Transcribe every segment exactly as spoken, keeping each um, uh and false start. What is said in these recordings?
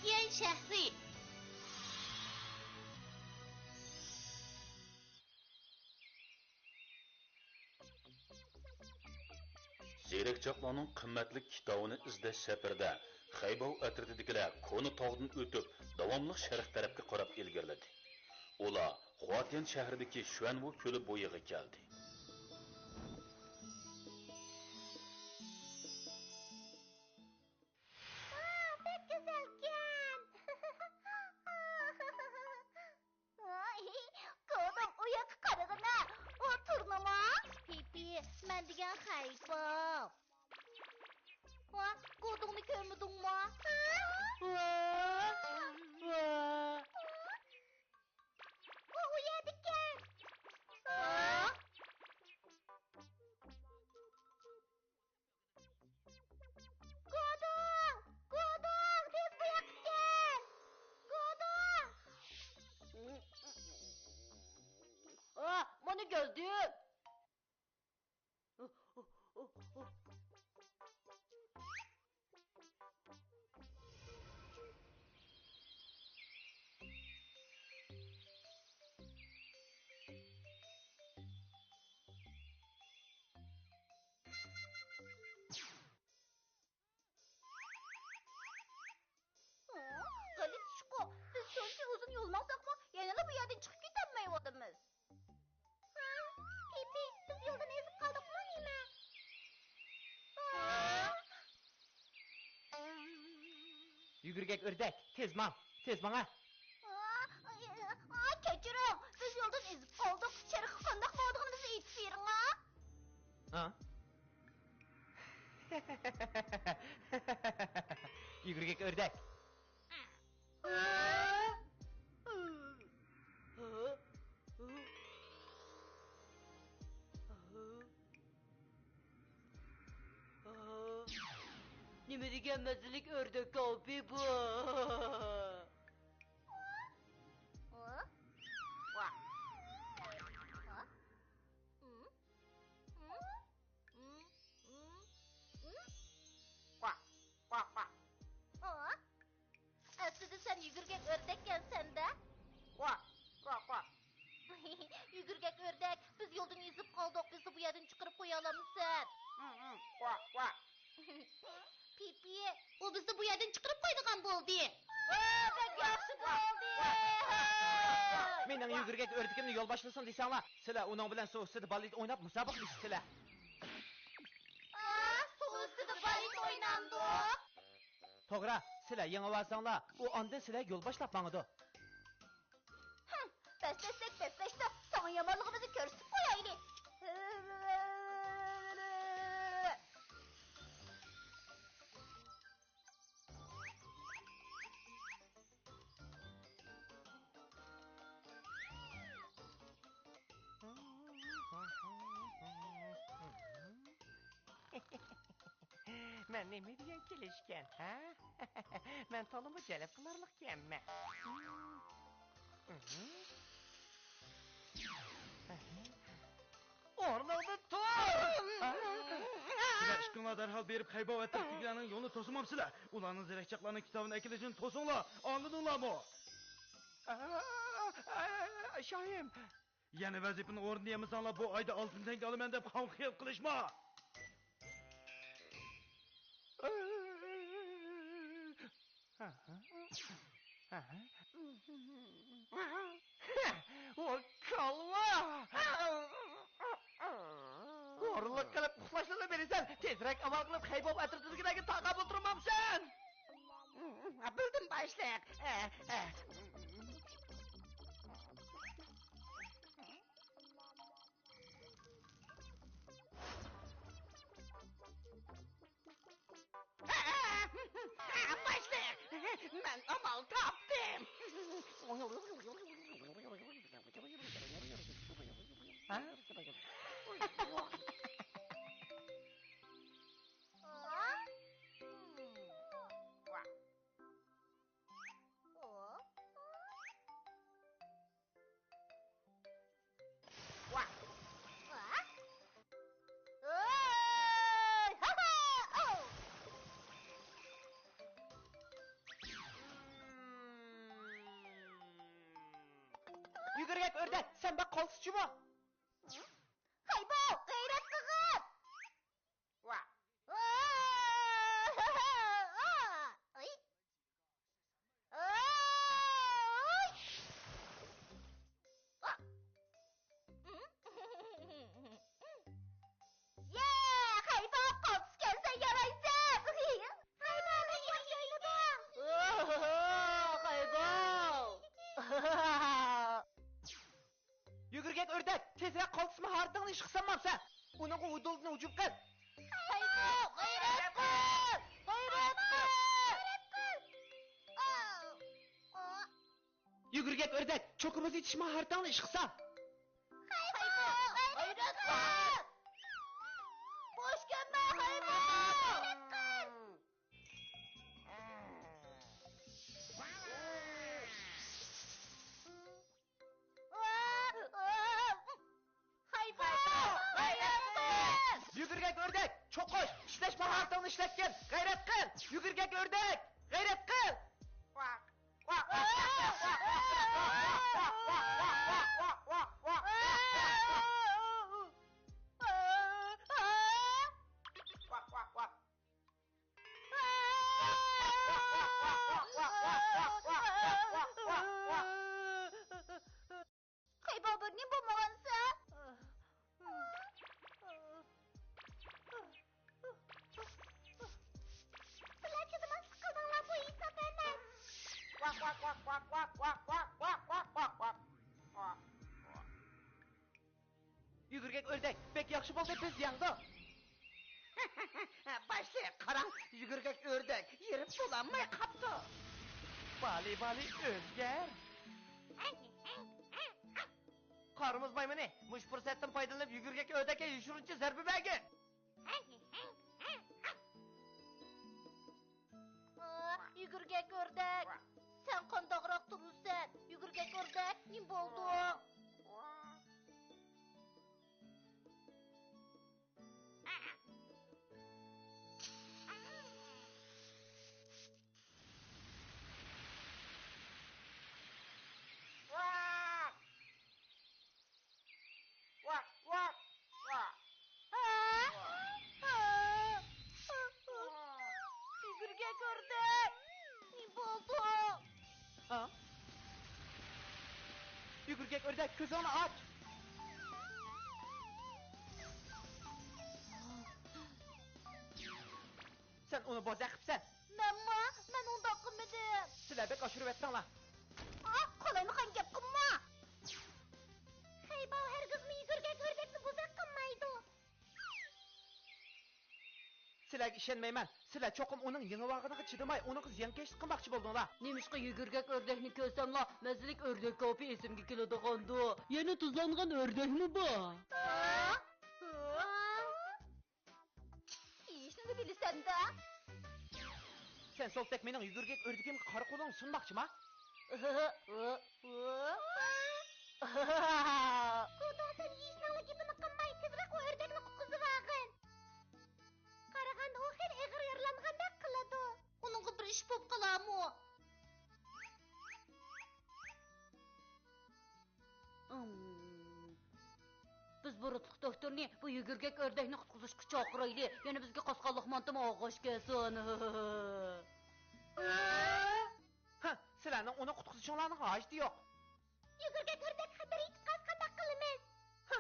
خۇاتيەن شەھىرى. زېرەكچاقلارنىڭ قىممەتلىك كىتابىنى ئىزدەش سەپىرىدە خەيباۋ ئەترىتىدىكىلەر كونا تاغدىن ئۆتۈپ، داۋاملىق شەرق تەرەپكە قاراپ ئىلگىرىلىدى. ئۇلار خۇاتيەن شەھىرىدىكى شۈەنۋۇ كۆلى بويىغا كەلدى. ۋاھ، بەك گۈزەلكەن! ۋاي، گودۇڭ، ئۇ ياققا قارىغىنا، ئۇ تۇرنىما؟ پىپى، مەن دېگەن خەيپا. ۋا، گودۇڭنى كۆرمىدىڭمۇ؟ ۋا، ۋا. ئۇ، ئۇ يەردىكەن. ۋا. گودۇڭ! گودۇڭ! تېز بۇ ياققا كەل! گودۇڭ! ئا، مانا كەلدىم! ھە، غەلىتە ئىشقۇ، بىز شۇنچە ئۇزۇن يول ماڭساقمۇ، يەنىلا بۇ يەردىن چىقىپ كېتەلمەيۋاتىمىز. ھە، پىپى، بىز يولدىن ئېزىپ قالدۇقمۇ نېمە؟ ھە؟ يۈگۈرگەك ئۆردەك، تېز ماڭ، تېز ماڭ ھە! ئا، ئا، كەچۈرۈڭ، بىز يولدىن ئېزىپ قالدۇق، شەرققە قانداق بارىدىغىنىمىزنى ئېيتىپ بېرىڭ ھە! ھە؟ يۈگۈرگەك ئۆردەك. نېمە دېگەن مەززىلىك ئۆردەك كاۋىپى بۇ! ۋاھ، ۋاھ، ۋاھ. ئەسلىدە سەن يۈگۈرگەك ئۆردەككەنسەن-دە. ۋاھ، ۋاھ، ۋاھ. يۈگۈرگەك ئۆردەك، بىز يولدىن ئېزىپ قالدۇق، بىزنى بۇ يەردىن چىقىرىپ قويالامسەن؟ ۋاھ، ۋاھ. پىپى، ئۇ بىزنى بۇ يەردىن چىقىرىپ قويىدىغان بولدى. ۋاھ، بەك ياخشى بولدى. مېنىڭ يۈگۈرگەك ئۆردىكىمنى يول باشلىسۇن دېسەڭلار، سىلەر ئۇنىڭ بىلەن سۇ ئۈستىدە بالېت ئويناپ مۇسابىقىلىشىسىلەر. ئا، سۇ ئۈستىدە بالېت ئوينامدۇق؟ توغرا، سىلەر يېڭىۋالساڭلار، ئۇ ئاندىن سىلەرگە يول باشلاپ ماڭىدۇ. ھىم، بەسلەشسەك بەسلەشتە، ساڭا يامانلىقىمىزنى كۆرسىتىپ قويايلى. مەن نېمە دېگەن كېلىشكەن، ھە؟ مەن تولىمۇ جەلپ قىلارلىقكەنمەن. ئورنۇڭدىن تۇر! سىلەر ئىككىڭلار دەرھال بېرىپ خەيباۋ ئەتراپىدىكىلەرنىڭ يولىنى توسىمامسىلەر؟ ئۇلارنىڭ زېرەكچاقلارنىڭ كىتابىنى ئەكېلىشىنى توسۇڭلار، ئاڭلىدىڭلارمۇ؟ شاھىم! يەنە ۋەزىپىنى ئورۇندىيالمىساڭلار، بۇ ئايدا ئالتۇن تەڭگە ئالىمەن دەپ خام خىيال قىلىشما! ۋاي كاللا! ھورۇنلۇق قىلىپ ئۇخلاشنىلا بىلىسەن، تېزرەك ئامال قىلىپ خەيباۋ ئەترىتىدىكىلەرگە تاقا بولدۇرمامسەن؟ بىلدىم باشلىق. باشلىق، مەن ئامال تاپتىم. ھە؟ ۋاھ! ۋاھ! ئۆي! ھا-ھا! ئوۋ! بەك قالسىچۇمۇ؟ ھەي بو، غەيرەت قىلغىن! ۋا. ئاي. ئاي. يا، خەيبا، قالتىس كەلسە يالايسەن. خەيبا، مەن ياخشى ئوينىدىم. ئوھو، خەيبا. يۈگۈرگەك ئۆردەك، تېزرەك قالتىس ماھارىتىڭنى ئىشقا سالمامسەن؟ ئۇنىڭغا ئۇدۇلدىن ھۇجۇم قىل. خەيبا، غەيرەت قىل! غەيرەت قىل! يۈگۈرگەك ئۆردەك، چوكىمىز ئېتىش ماھارىتىڭنى ئىشقا سال. خەيبا، غەيرەت قىل! بوش كۆرمە، خەيبا! غەيرەت قىل! خەيبا! غەيرەت قىل! يۈگۈرگەك ئۆردەك، چوقۇش، ئىشلەش ماھارىتىڭنى ئىشلەتكىن. غەيرەت قىل! يۈگۈرگەك ئۆردەك، غەيرەت قىل! خەيبا، بىر نېمە بولمىغانسەن؟ سىلەر چىدىماسلىق قىلدىڭلار، بۇ ھېساب ئەمەس. يۈگۈرگەك ئۆردەك، بەك ياخشى بولدى، بىز يەڭدۇق. باشلىق، قاراڭ، يۈگۈرگەك ئۆردەك يېرىم بولالماي قاپتۇ. بالى، بالى، ئۆزگەر. قارىمۇز مايمۇنى، مۇشۇ پۇرسەتتىن پايدىلىنىپ، يۈگۈرگەك ئۆردەككە يوشۇرۇنچە زەربە بەرگىن. يۈگۈرگەك ئۆردەك، سەن قانداقراق تۇرىسەن؟ يۈگۈرگەك ئۆردەك، نېمە بولدۇڭ؟ يۈگۈرگەك ئۆردەك، نېمە بولدۇڭ؟ ھا؟ يۈگۈرگەك ئۆردەك، كۆزۈڭنى ئاچ! سەن ئۇنى بوزەك قىپسەن. مەنمۇ؟ مەن ئۇنداق قىلمىدىم. سىلەر بەك ئاشۇرۇۋەتتىڭلار. ئا، قالايمىقان گەپ قىلما. خەيباۋ ھەرگىزمۇ يۈگۈرگەك ئۆردەكنى بوزەك قىلمايدۇ. سىلەرگە ئىشەنمەيمەن. سىلەر چوقۇم ئۇنىڭ يېڭىۋالغىنىغا چىدىماي، ئۇنىڭغا زىيانكەشلىك قىلماقچى بولدۇڭلار. نېمىشقا يۈگۈرگەك ئۆردەكنى كۆرسەملا، مەززىلىك ئۆردەك كاۋىپى ئېسىمگە كېلىدىغاندۇ؟ يەنە تۇزلانغان ئۆردەكمۇ بار؟ ھا؟ ھا؟ يېيىشنىلا بىلىسەن-دە. سەن سولتەك مېنىڭ يۈگۈرگەك ئۆردىكىمگە قارا قولۇڭنى سۇنماقچىما؟ كۇدۇڭ، سەن يېيىشنىڭلا گېپىنى قىلماي، تېزرەك ئۇ ئۆردەكنى قۇتقۇزۇۋالغىن. قارىغاندا ئۇ خېلى ئېغىر يارىلانغاندەك قىلىدۇ. ئۇنىڭغا بىر ئىش بوپ قالارمۇ؟ ئىم. بىز بۇرۇتلۇق دوكتورنى بۇ يۈگۈرگەك ئۆردەكنى قۇتقۇزۇشقا چاقىرايلى. يەنە بىزگە قاسقانلىق مانتىمۇ ئالغاچ كەلسۇن. ھە، سىلەرنىڭ ئۇنى قۇتقۇزۇشۇڭلارنىڭ ھاجىتى يوق. يۈگۈرگەك ئۆردەك خەتەر يېتىپ قالسا قانداق قىلىمىز؟ ھە.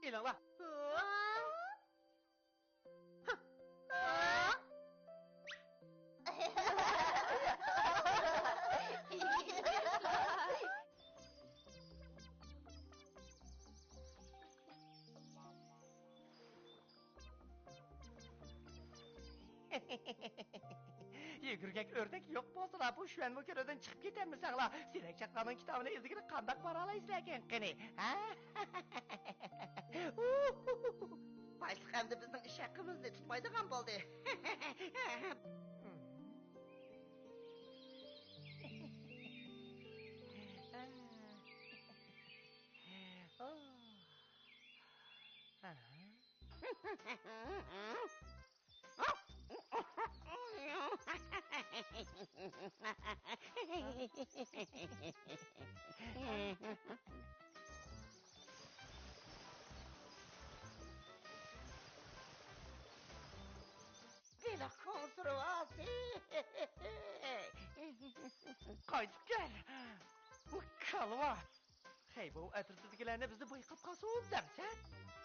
ئېلىڭلار. يۈگۈرگەك ئۆردەك يوق بولسىلا، بۇ شۈەنمۇ كۆلىدىن چىقىپ كېتەلمىسەڭلار، سېرىك چاققاننىڭ كىتابىنى ئىزدىگىلى قانداق بارالايسىلەركىن قېنى، ھە؟ باشلىق ئەمدى بىزنىڭ ئىش ھەققىمىزنى تۇتمايدىغان بولدى. بېلىق كونسېرۋاسى. قايتىپ كەل. بۇ كالۋا. خەي، بۇ ئەترىتىدىكىلەرنى بىزنى بايقاپ قالسۇن دەمسەن؟